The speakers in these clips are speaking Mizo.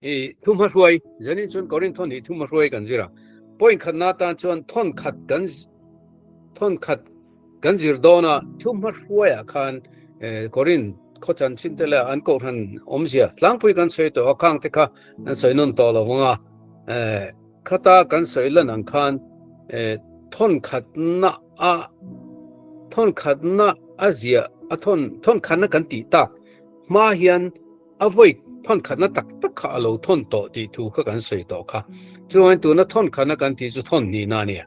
I thuhmahruai, Zanin chuan Korinth thawn hi thuhmahruai kan zir a. Point khatna atan chuan thawn khat kan thawn khat kan zir dawn a, thuhmahruaiah khan Korinth khaw chanchin te leh an kohhran awmzia tlangpui kan sawi tawh a, khang te kha kan sawi nawn tawh lo vang a. Khata kan sawi lan ang khan thawn khatna a thawn khatna a ziah a thawn thawn khatna kan tih tak hma hian A vawi thawn khatna tak tak kha a lo thawn tawh tih thu kha kan sawi tawh kha. Chuvangin tuna thawn khatna kan tih chu thawn hnihna a nia.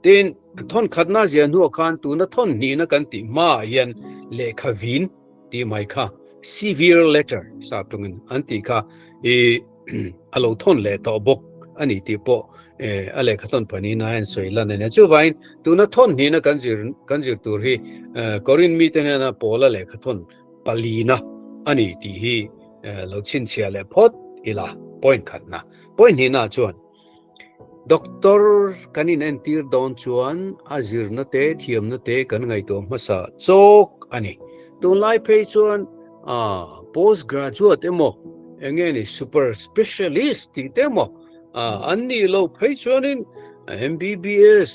Tin, thawn khatna zia hnuah khan tuna thawn hnihna kan tih hmaah hian lehkha vin tih mai kha severe letter sap tawngin an tih kha i a lo thawn leh tawh bawk a ni tih pawh a lehkha thawn pahnih na hian sawi lan a nia. Chuvangin tuna thawn hnihna kan zir kan zir tur hi Korinth mite hnena Paula lehkha thawn palina a ni tih hi lo chhinchhiah leh phawt ila point khatna. Point hnihna chuan Doctor kan inentir dawn chuan a zirna te thiamna te kan ngaihtuah hmasa chawk a ni. Tunlai phei chuan post graduate emaw enge ni super specialist tih te emaw An nih loh phei chuanin MBBS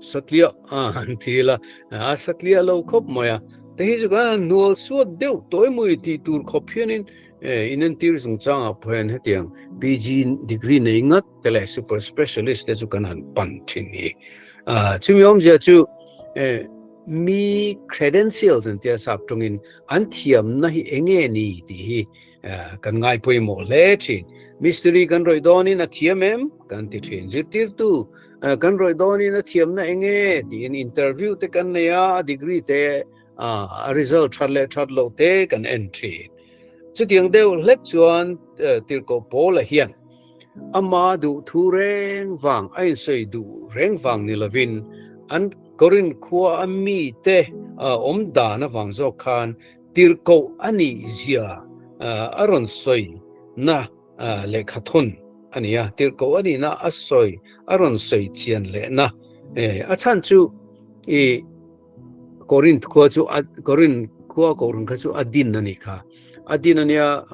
satliah an ti la, a satliah lo khawp mai a. Te hi chu kan han hnual suat deuh tawi mui tih tur khawp hianin inentir chungchangah pawh hian hetiang PG degree nei ngat te leh super specialist te chu kan han pan thin hi. Chumi awmzia chu mi credentials an tia sap tawngin an thiamna hi enge ni tih hi Kan ngai pawimawh hle thin. Mistiri kan rawih dawnin a thiam em? Kan ti thin. Zirtirtu kan rawih dawnin a thiamna eng nge? Tiin interview te kan nei a, a degree te, a result that leh that loh te kan en thin. Chutiang deuh hlek chuan Tirhkoh Paula hian ama duh thu reng vang, a insawi duh reng vang ni lovin an Korinth khua a mite awm dan avang zawk khan Tirhkoh a nih zia a rawn sawi na lehkha thawn a ni a, tirhkoh a nihna a sawi a rawn sawi chian leh na a chhan chu i Korinth khua chu Korinth khua Kohhran kha chu a din a nih kha. A din a nia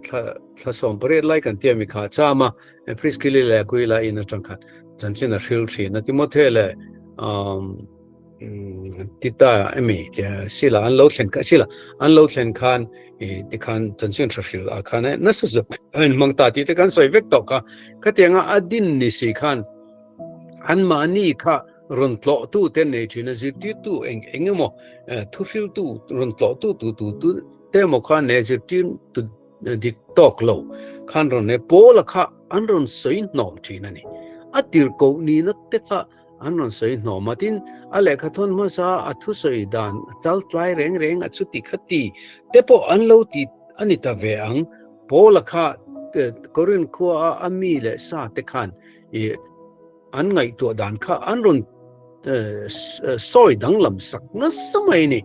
thla thla 18 lai kan tia mi kha cham a Priscilla leh Aquila in atang khan chanchin a hril thin a Timothy leh Tita emi sila an lo thlen kha sila an lo thlen khan tikhan chanchin tha hril ah khan nasa zawk a in hmang ta tih te kan sawi vek tawh kha. Khatianga a din ni si khan anmahni kha rawn tlawh tu te nei thin a zirtirtu eng eng emaw thuhriltu rawn tlawh tu tu tu tu te emaw khan ne zirtir tu dik tawk lo khan rawn ne Paula kha an rawn sawi hnawm thin a ni. A tirhkoh nihna te kha An rawn sawi hnawm a, tin, a lehkha thawn hmasa a thusawi dan a chal tlai reng reng a chuti kha ti te pawh an lo ti a ni ta ve ang. Paula kha Korinth khua a a mi leh sa te khan i an ngaihtuah dan kha an rawn sawi danglam sak nasa mai a ni.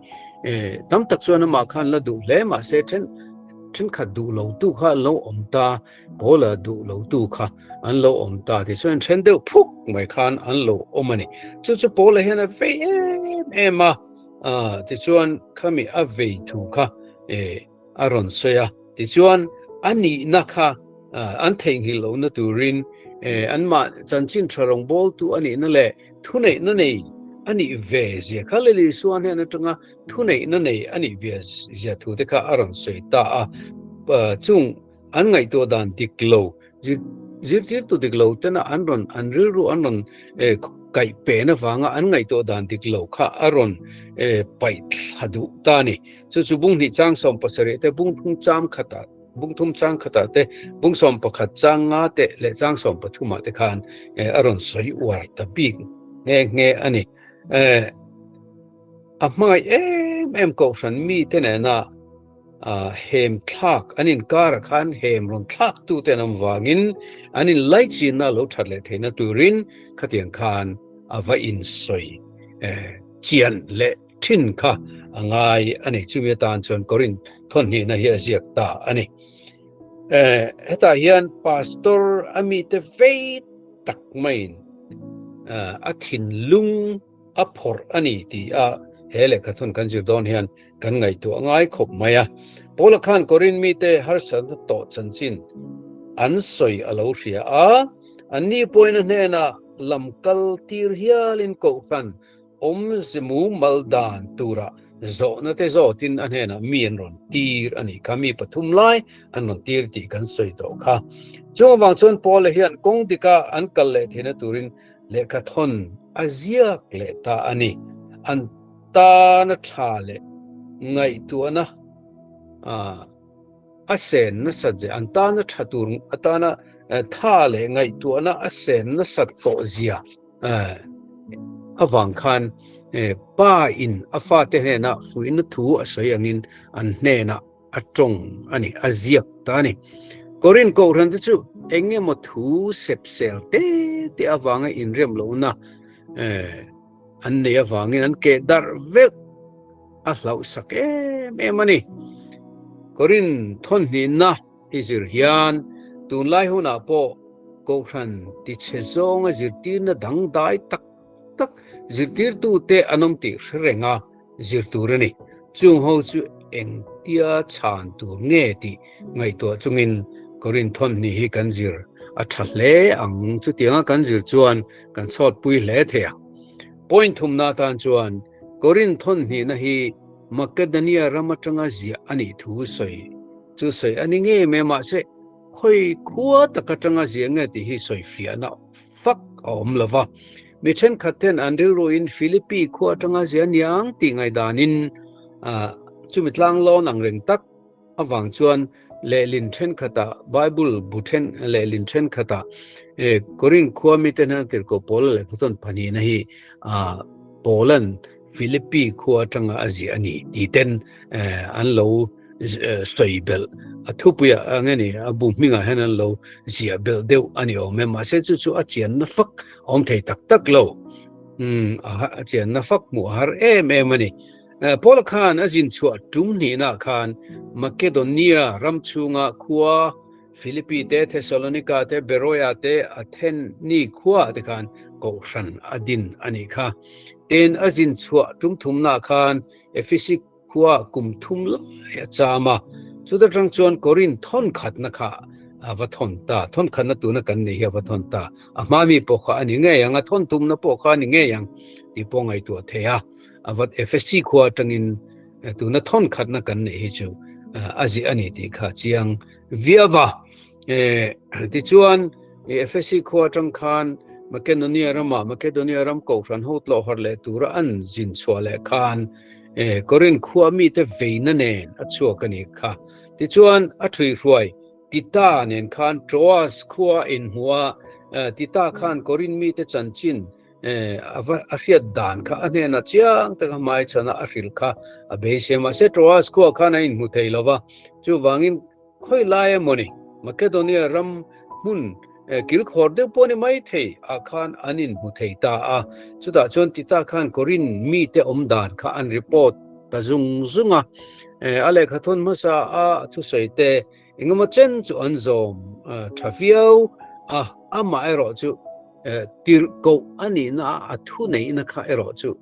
Tam tak chuan amah khan la duh hle mahse then thenkhat duh lo tu kha an lo awm ta. Paula duh lo tu kha an lo awm ta tichuan then deuh phuk mai khan an lo awm a ni. Chu chu Paula hian a vei em em a, tichuan khami a vei thu kha a rawn sawi a, tichuan a nihna kha an theihnghilh lohna turin anmah chanchin tha rawngbawltu a nihna leh thuneihna nei a nih ve zia kha Lal Isua hnen atanga thuneihna nei a nih ve zia thu te kha a rawn sawi ta a, chung An ngaihtuah dan dik lo, zirtirtu dik lo tena an rawn an rilru an rawn kaih pen avanga an ngaihtuah dan dik lo kha a rawn paih thla duh ta a ni. Chu chu bung hnih chang 17 te, bung thum chang khatah, bung thum chang khatah te, bung 11 chang nga te leh chang 13 ah te khan a rawn sawi uar ta bik nghe nghe a ni. A hmangaih em em Kohhran mite nena Hem thlak an inkarah khan hem rawn thlak tute an awm vangin an inlaichinna a lo that leh theihna turin khatiang khan a va insawi chian leh thin kha a ngai a ni. Chumi atan chuan Korinth thawnhnihna hi a ziak ta a ni. Hetah hian pastor a mite vei tak maiin a thinlung a phawrh a ni ti a he lehkha thun kan zir dawn hian kan ngaihtuah ngai khawp mai a. Paula khan Korin mite harsatna tawh chanchin an sawi a lo hria a, anni pawhin a hnenah lam kal tir hialin kohhran awmze mumal dan tura zawhna te zawtin a hnenah mi an rawn tir a nih kha, mi pathum lai an rawn tir tih kan sawi tawh kha. Chung avang chuan Paula hian kawng dika an kal leh theihna turin lehkha thawn a ziak leh ta a ni. An tana tha leh ngaihtuahna a sen nasat zia, an tana tha tur atana tha leh ngaihtuahna a sen nasat tawh zia avang khan pa in a fate hnena fuihna thu a sawi angin an hnenah a tawng a ni, a ziak ta a ni. Korin kohhran te chu eng emaw thu sep sel te te avanga inrem lohna an nei avangin an keh darh vek a hlauh sak em em a ni. Korin thawnhnihna i zir hian tunlai hunah pawh kohhran tichhe zawnga zirtirna dangdai tak tak zirtirtute an awm tih hre reng a zir tur a ni. Chung ho chu engtia chhan tur nge tih ngaihtuah chungin Korin thawnhnih hi kan zir a tha hle ang. Chutianga kan zir chuan kan chhawtpui hle thei ang. Point thumna atan chuan Korin thawnhnihna hi Makedonia ram atanga ziah a nih thu sawi chu sawi a ni ngei mai mahse khawi khua tak atanga ziah nge tih hi sawi fiahna fak a awm lo va. Mi thenkhat ten an rilruin Philippi khua atanga ziah niang tih ngaihdanin chumi tlanglawn ang reng tak avang chuan lehlin thenkhatah Bible bu then lehlin thenkhatah Korin khua mite hian tirhkoh Paula lehkha chuan phahnihna hi Paulan Philippi khua atanga a ziah a ni tih ten an lo sawi belh a thupuiah a nge ni a bu hmingah hian an lo ziah belh deuh a ni awm e mahse chu chu a chianna fak a awm thei tak tak lo a chianna fak hmuh a har em em a ni Paula khan a zin chhuah tum hnihna khan Makedonia ram chhunga khua Philippi te Thessalonika te Beroia te Atheni khua te khan kohhran a din a nih kha tin a zin chhuah tum thumna khan Ephesi Khua kum thum lai a cham a, chuta tang chuan Korin thawn khatna kha a va thawn ta, thawn khatna tuna kan nei hi a va thawn ta, a hma mi pawh kha a ni ngei ang, a thawn tumna pawh kha a ni ngei ang tih pawh ngaihtuah thei a, a va Ephesi khua atangin tuna thawn khatna kan neih hi chu a ziah a ni tih kha chiang viau va. Tichuan Ephesi khua atang khan Makedonia ramah Makedonia ram kohhran ho tlawh harh leh tura an zin chhuah leh khan Korin khua mite veina nen a chhuak a ni kha. Tichuan a thuihruai Tita nen khan Troas khua inhmu a, Tita khan Korin mite chanchin a hriat dan kha a hnenah chiang taka hmaichhana a hrilh kha a beisei. Mahse Troas khua khan a inhmu thei lo va, chuvangin Khawi lai emaw ni, Makedonia ram hmun kilkhawr deuh pawh ni mai thei ah khan an inhmu thei ta a. Chutah chuan Tita khan Korin mite awm dan kha an report ta zung zung a. A lehkha thawn hmasa a thusawi te engemaw chen chu an zawm tha viau a, amah erawh chu tirhkoh a nihna a thu neihna kha erawh chu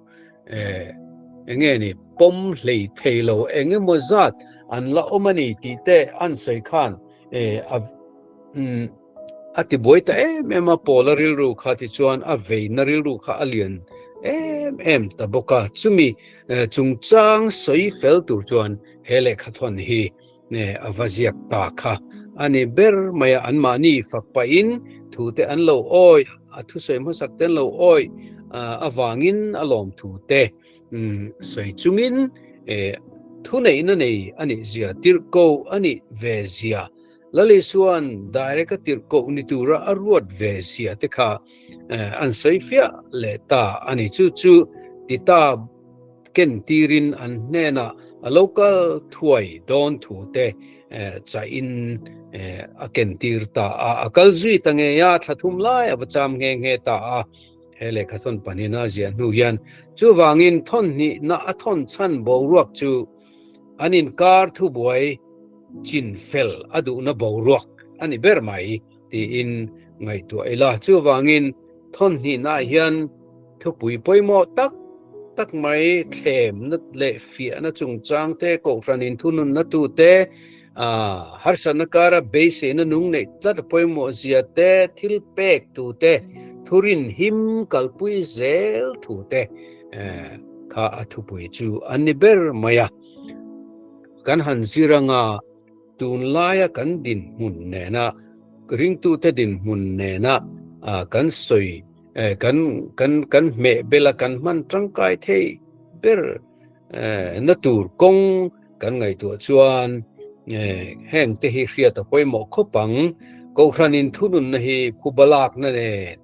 Eng nge ni, pawm hlei thei lo eng emaw zat an la awm a ni tih te an sawi khan a ti buai ta em em a, Paula rilru kha tichuan a veina rilru kha a lian em em ta bawk a, chumi chungchang sawi fel tur chuan he lehkha thawn hi a va ziak ta kha a ni ber mai a, anmahni fak pahin thu te an lo awi, a thusawi hmasak te an lo awi avangin a lawm thu te sawi chungin thuneihna nei a nih zia, tirhkoh a nih ve zia, Lal Isua'n direct a tirhkoh ni tura a ruat ve zia te kha an sawi fiah leh ta a ni. Chu chu Tita ken tirin an hnenah a lo kal thuai dawn thu te chahin a ken tir ta a. A kal zui ta ngei a, thla thum lai a va cham nghe nghe ta a. He lehkha thawn pahnihna a ziah hnu hian chuvangin thawn hnihna a thawn chhan boruak chu an inkar thubuai chin fel a duhna boruak a ni ber mai tiin ngaihtuah ila. Chuvangin thawn hnihnaah hian thupui pawimawh tak. tak mai thlemna leh fiahna chungchang te, Kohhran inthununna tute, harsatna kara beiseina nung neih tlat pawimawh zia te, thil pek tute, thurin him kalpui zel thu te kha a thupui chu an ni ber mai a. Kan han zir anga tunlaia kan dinhmun nena ringtute dinhmun nena kan sawi kan kan kan hmeh bela kan hman tangkai thei ber na tur kawng kan ngaihtuah chuan heng te hi hriat a pawimawh khawp ang. Kohhran inthununna hi phuba lakna nen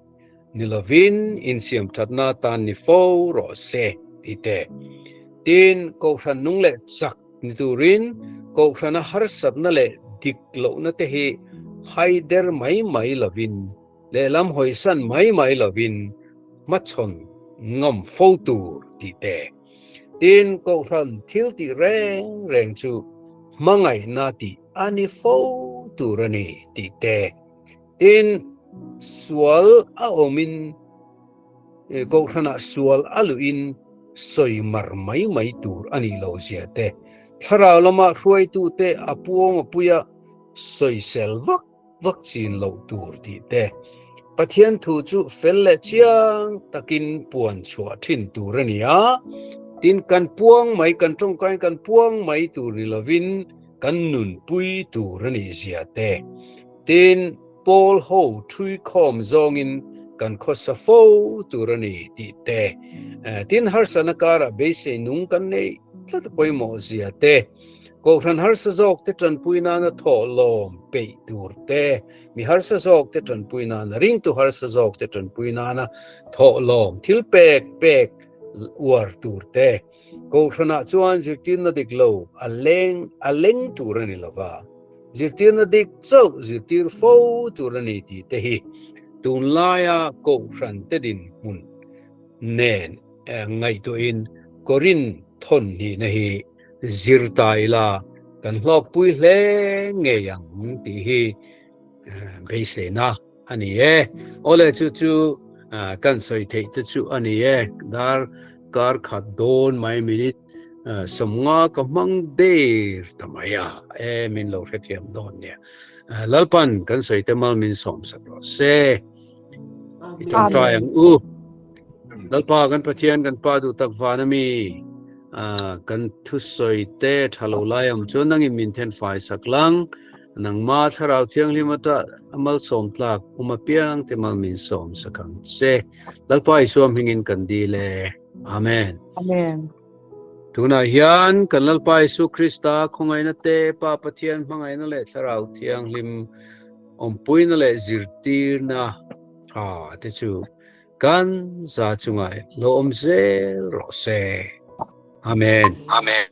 ni lovin insiam thatna tan ni fo rawh se tih te. Tin, Kohhran nung leh chak ni turin Kohhrana harsatna leh dik lohna te hi haider mai mai lovin lehlam hawisan mai mai lovin hmachhawn ngam fo tur tih te. Tin, Kohhran thil tih reng reng chu hmangaihna tih a ni fo tur a ni tih te. Tin, sual a awmin Kohhranah sual a luhin sawi mar mai mai tur a nih loh zia te. Thlarau lama hruaitute a puang a puia sawisel vak vak chin loh tur tih te, Pathian thu chu fel leh chiang takin puan chhuah thin tur a ni a, tin kan puang mai, kan tawngkaiin kan puang mai tur ni lovin kan nunpui tur a nih zia te, tin pawl ho thui khawm zawngin kan khawsa fo tur a ni tih te, tin harsatna karah beisei nung kan neih tlat pawimawh zia te. Kohhran harsa zawk te tanpui nana thawhlawm peih tur te, mi harsa zawk te tanpui nana, ringtu harsa zawk te tanpui nana thawhlawm thil pek pek uar tur te, Kohhranah chuan zirtirna dik lo a leng a leng tur a ni lova, zirtirna dik chauh zirtir fo tur a ni tih te hi tunlaia Kohhran te dinhmun nen ngaihtuahin Korin thawn hnihna hi Zir ta ila kan hlawkpui hle ngei ang tih hi beiseina a ni e. Awle chu chu kan sawi theih te chu a ni e. Dar kar khat dawn mai minute 50 ka hmang der ta mai a. E min lo hrethiam dawn nia. Lalpan kan sawi te mal min sawm sak rawh se. I tawngtai ang u. Lalpa kan Pathian kan Pa duh tak van ami kan thusawi te tha lo lai ang chuan nangin min then fai sak lang nangma thlarau thianghlim ata malsawm tlak uma piang te mal min sawm sak ang che Lalpa Isua hmingin kan dil e Amen. Amen. Tunah hian kan Lalpa Isu Krista khawngaihna te Pa Pathian hmangaihna leh thlarau thianghlim awmpuina leh zirtirna tha te chu kan za chungah lo awm zel rawh se. Amen. Amen.